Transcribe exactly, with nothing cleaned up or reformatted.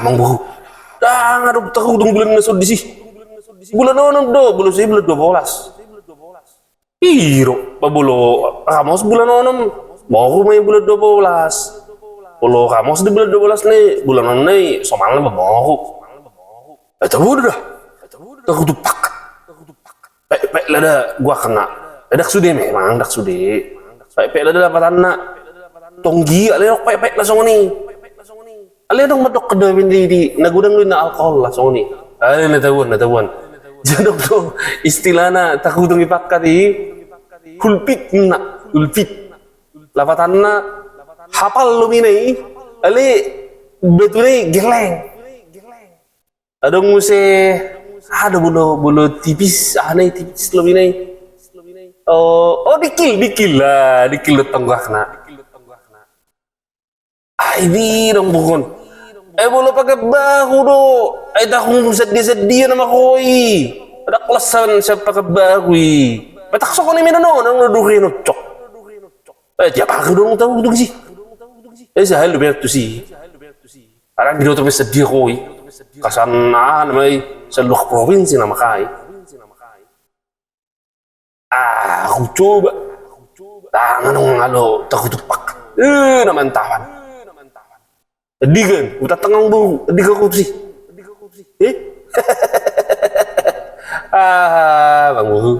Amang boru. Ndang adong tarutung bulan na son disi. Bulan onom do, molo sai bulan dua bolas. Iro, ba molo ramos bulan onom, boru ma i bulan dua bolas. Molo ramos do bulan dua bolas na i, bulan onom na i, somalna ba boru. Eh, tabo do da. Tarutung pakat. Pek, pek lada guakna. Eh, ndang sude memang, ndang sude. Pek, pek lada lapatanna. Tonggi, alai ndang pek, pek na songon i. Alai ndang mandok kedamen di, di, na godang do na alkohol na songon i. Alai na tabuan, na tabuan. Jadi do istilahna tarutung i pakat i. Hulpit na, hulpit. Lapatanna hapal lobi na i. Alai batu na i geleng. Adong muse, aha do, molo, molo tipis, aha na i, tipis lobi na i. Oh, oh, dikil, dikil lah, dikil do tonggakna. Ai di dong bukan. Eh, molo pakai bahu do. Ai tahun sedia-sedia nama koi. Ada kelasan siapa pakai bahu i. Petak sokoni mino no, nang lo duri no cok. Eh, tiap hari dong tarutung si. Eh, sahal lo biar tu si. Ala di doto mesa dia koi. Kasan na mai seluruh provinsi nama kai. Ah, aku coba. Tangan ngalo tarutung pakat. Eh, na mantapan. Digan, uta tangan bau, digan korupsi. Eh? Ah, bang bau.